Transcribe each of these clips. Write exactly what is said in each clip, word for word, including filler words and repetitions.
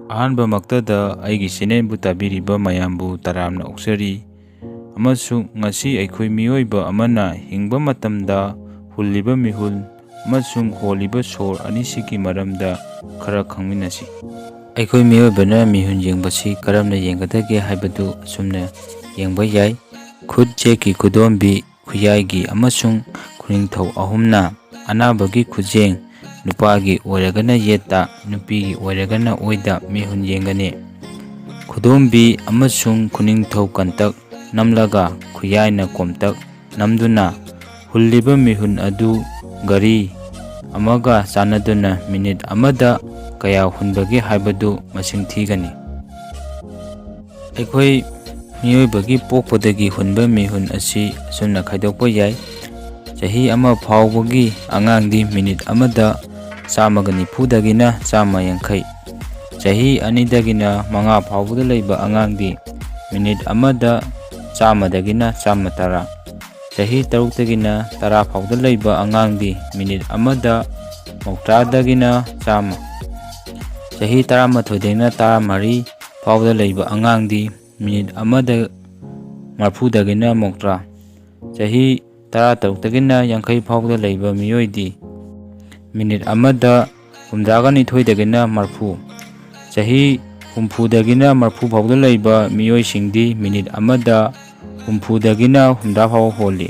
ꯑꯍꯥꯟꯕꯃꯛꯇꯗ ꯑꯩꯒꯤ ꯆꯦꯅꯦꯜꯕꯨ ꯇꯥꯕꯤꯔꯤꯕ ꯃꯌꯥꯝꯕꯨ ꯇꯔꯥꯝꯅ ꯑꯣꯛꯆꯔꯤ, ꯑꯃꯁꯨꯡ ꯉꯁꯤ ꯑꯩꯈꯣꯏ ꯃꯤꯑꯣꯏꯕ ꯑꯃꯅ ꯍꯤꯡꯕ ꯃꯇꯝꯗ ꯍꯨꯜꯂꯤꯕ ꯃꯤꯍꯨꯜ ꯑꯃꯁꯨꯡ ꯍꯣꯜꯂꯤꯕ ꯁꯣꯔ ꯑꯅꯤꯁꯤꯒꯤ ꯃꯔꯝꯗ ꯈꯔ ꯈꯪꯃꯤꯟꯅꯁꯤ꯫ ꯑꯩꯈꯣꯏ ꯃꯤꯑꯣꯏꯕꯅ ꯃꯤꯍꯨꯟ ꯌꯦꯡꯕꯁꯤ ꯀꯔꯝꯅ ꯌꯦꯡꯒꯗꯒꯦ ꯍꯥꯏꯕꯗꯨ ꯑꯁꯨꯝꯅ ꯌꯦꯡꯕ ꯌꯥꯏ꯫ ꯈꯨꯠ, ꯆꯦꯛꯀꯤ ꯈꯨꯗꯣꯝꯕꯤ, ꯈꯨꯌꯥꯏꯒꯤ ꯑꯃꯁꯨꯡ ꯈꯨꯅꯤꯡꯊꯧ ꯑꯍꯨꯝꯅ ꯑꯅꯥꯕꯒꯤ ꯈꯨꯖꯦꯡ, ꯅꯨꯄꯥꯒꯤ ꯑꯣꯏꯔꯒꯅ ꯌꯦꯠꯇ, ꯅꯨꯄꯤꯒꯤ ꯑꯣꯏꯔꯒꯅ ꯑꯣꯏꯗ ꯃꯤꯍꯨꯟ ꯌꯦꯡꯒꯅꯤ꯫ ꯈꯨꯗꯣꯝꯕꯤ ꯑꯃꯁꯨꯡ ꯈꯨꯅꯤꯡꯊꯧ ꯀꯟꯇꯛ ꯅꯝꯂꯒ ꯈꯨꯌꯥꯏꯅ ꯀꯣꯝꯇꯛ ꯅꯝꯗꯨꯅ ꯍꯨꯜꯂꯤꯕ ꯃꯤꯍꯨꯟ ꯑꯗꯨ ꯘꯔꯤ ꯑꯃꯒ ꯆꯥꯟꯅꯗꯨꯅ ꯃꯤꯅꯤꯠ ꯑꯃꯗ ꯀꯌꯥ ꯍꯨꯟꯕꯒꯦ ꯍꯥꯏꯕꯗꯨ ꯃꯁꯤꯡ ꯊꯤꯒꯅꯤ꯫ ꯑꯩꯈꯣꯏ ꯃꯤꯑꯣꯏꯕꯒꯤ ꯄꯣꯛꯄꯗꯒꯤ ꯍꯨꯟꯕ ꯃꯤꯍꯨꯟ ꯑꯁꯤ ꯑꯁꯨꯝꯅ ꯈꯥꯏꯗꯣꯛꯄ ꯌꯥꯏ꯫ ꯆꯍꯤ ꯑꯃ ꯐꯥꯎꯕꯒꯤ ꯑꯉꯥꯡꯗꯤ ꯃꯤꯅꯤꯠ ꯑꯃꯗ ꯆꯥꯝꯃꯒ ꯅꯤꯐꯨꯗꯒꯤꯅ ꯆꯥꯝꯃ ꯌꯥꯡꯈꯩ, ꯆꯍꯤ ꯑꯅꯤꯗꯒꯤꯅ ꯃꯉꯥ ꯐꯥꯎꯕꯗ ꯂꯩꯕ ꯑꯉꯥꯡꯗꯤ ꯃꯤꯅꯤꯠ ꯑꯃꯗ ꯆꯥꯝꯃꯗꯒꯤꯅ ꯆꯥꯝꯃ ꯇꯔꯥ, ꯆꯍꯤ ꯇꯔꯨꯛꯇꯒꯤꯅ ꯇꯔꯥ ꯐꯥꯎꯗ ꯂꯩꯕ ꯑꯉꯥꯡꯗꯤ ꯃꯤꯅꯤꯠ ꯑꯃꯗ ꯃꯧꯗ꯭ꯔꯥꯗꯒꯤꯅ ꯆꯥꯝꯃ, ꯆꯍꯤ ꯇꯔꯥꯃꯥꯊꯣꯏꯗꯒꯤꯅ ꯇꯔꯥꯃꯔꯤ ꯐꯥꯎꯗ ꯂꯩꯕ ꯑꯉꯥꯡꯗꯤ ꯃꯤꯅꯤꯠ ꯑꯃꯗ ꯃꯔꯐꯨꯗꯒꯤꯅ ꯃꯧꯗ꯭ꯔꯥ, ꯆꯍꯤ ꯇꯔꯥꯇꯔꯨꯛꯇꯒꯤꯅ ꯌꯥꯡꯈꯩ ꯐꯥꯎꯕꯗ ꯂꯩꯕ ꯃꯤꯑꯣꯏꯗꯤ ꯃꯤꯅꯤꯠ ꯑꯃꯗ ꯍꯨꯝꯗ꯭ꯔꯥꯒ ꯅꯤꯊꯣꯏꯗꯒꯤꯅ ꯃꯔꯐꯨ, ꯆꯍꯤ ꯍꯨꯝꯐꯨꯗꯒꯤꯅ ꯃꯔꯐꯨ ꯐꯥꯎꯕꯗ ꯂꯩꯕ ꯃꯤꯑꯣꯏꯁꯤꯡꯗꯤ ꯃꯤꯅꯤꯠ ꯑꯃꯗ ꯍꯨꯝꯐꯨꯗꯒꯤꯅ ꯍꯨꯝꯗ꯭ꯔꯥ ꯐꯥꯎꯕ ꯍꯣꯜꯂꯤ꯫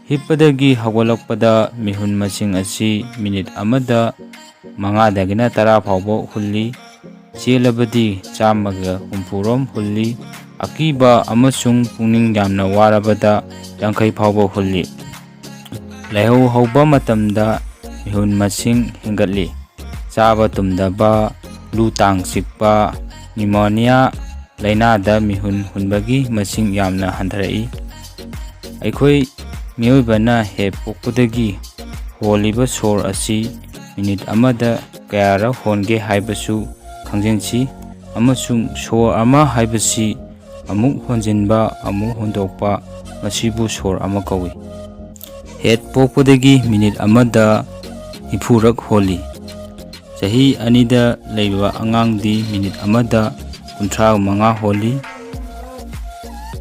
ꯍꯤꯞꯄꯗꯒꯤ ꯍꯧꯒꯠꯂꯛꯄꯗ ꯃꯤꯍꯨꯟ ꯃꯁꯤꯡ ꯑꯁꯤ ꯃꯤꯅꯤꯠ ꯑꯃꯗ ꯃꯉꯥꯗꯒꯤꯅ ꯇꯔꯥ ꯐꯥꯎꯕ ꯍꯨꯜꯂꯤ꯫ ꯆꯦꯜꯂꯕꯗꯤ ꯆꯥꯝꯃꯒ ꯍꯨꯝꯐꯨꯔꯣꯝ ꯍꯨꯜꯂꯤ꯫ ꯑꯀꯤꯕ ꯑꯃꯁꯨꯡ ꯄꯨꯛꯅꯤꯡ ꯌꯥꯝꯅ ꯋꯥꯔꯕꯗ ꯌꯥꯡꯈꯩ ꯐꯥꯎꯕ ꯍꯨꯜꯂꯤ꯫ ꯂꯥꯏꯍꯧ ꯍꯧꯕ ꯃꯇꯝꯗ ꯃꯤꯍꯨꯟ ꯃꯁꯤꯡ ꯍꯦꯟꯒꯠꯂꯤ꯫ ꯆꯥꯕ ꯇꯨꯝꯗꯕ, ꯂꯨ ꯇꯥꯡ ꯆꯤꯛꯄ, ꯅꯤꯃꯣꯅꯤꯌꯥ ꯂꯥꯏꯅꯥꯗ ꯃꯤꯍꯨꯟ ꯍꯨꯟꯕꯒꯤ ꯃꯁꯤꯡ ꯌꯥꯝꯅ ꯍꯟꯊꯔꯛꯏ꯫ ꯑꯩꯈꯣꯏ ꯃꯤꯑꯣꯏꯕꯅ ꯍꯦꯛ ꯄꯣꯛꯄꯗꯒꯤ ꯍꯣꯜꯂꯤꯕ ꯁꯣꯔ ꯑꯁꯤ ꯃꯤꯅꯤꯠ ꯑꯃꯗ ꯀꯌꯥꯔꯛ ꯍꯣꯟꯒꯦ ꯍꯥꯏꯕꯁꯨ ꯈꯪꯖꯤꯟꯁꯤ, ꯑꯃꯁꯨꯡ ꯁꯣꯔ ꯑꯃ ꯍꯥꯏꯕꯁꯤ ꯑꯃꯨꯛ ꯍꯣꯟꯖꯤꯟꯕ, ꯑꯃꯨꯛ ꯍꯣꯟꯗꯣꯛꯄ, ꯃꯁꯤꯕꯨ ꯁꯣꯔ ꯑꯃ ꯀꯧꯏ꯫ ꯍꯦꯛ ꯄꯣꯛꯄꯗꯒꯤ ꯃꯤꯅꯤꯠ ꯑꯃꯗ ꯅꯤꯐꯨꯔꯛ ꯍꯣꯜꯂꯤ꯫ ꯆꯍꯤ ꯑꯅꯤꯗ ꯂꯩꯕ ꯑꯉꯥꯡꯗꯤ ꯃꯤꯅꯤꯠ ꯑꯃꯗ ꯀꯨꯟꯊ꯭ꯔꯥ ꯃꯉꯥ ꯍꯣꯜꯂꯤ꯫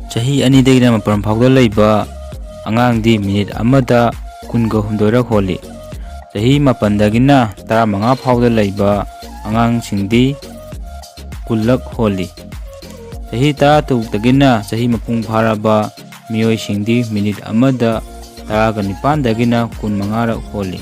ꯆꯍꯤ ꯑꯅꯤꯗꯒꯤꯅ ꯃꯥꯄꯟ ꯐꯥꯎꯗ ꯂꯩꯕ ꯑꯉꯥꯡꯗꯤ ꯃꯤꯅꯤꯠ ꯑꯃꯗ ꯀꯨꯟꯒ ꯍꯨꯝꯗꯣꯏꯔꯛ ꯍꯣꯜꯂꯤ꯫ ꯆꯍꯤ ꯃꯥꯄꯟꯗꯒꯤꯅ ꯇꯔꯥꯃꯉꯥ ꯐꯥꯎꯗ ꯂꯩꯕ ꯑꯉꯥꯡꯁꯤꯡꯗꯤ ꯀꯨꯟꯂꯛ ꯍꯣꯜꯂꯤ꯫ ꯆꯍꯤ ꯇꯔꯥꯇꯔꯨꯛꯇꯒꯤꯅ ꯆꯍꯤ ꯃꯄꯨꯡ ꯐꯥꯔꯕ ꯃꯤꯑꯣꯏꯁꯤꯡꯗꯤ ꯃꯤꯅꯤꯠ ꯑꯃꯗ ꯇꯔꯥꯒ ꯅꯤꯄꯥꯟꯗꯒꯤꯅ ꯀꯨꯟꯃꯉꯥꯔꯛ ꯍꯣꯜꯂꯤ꯫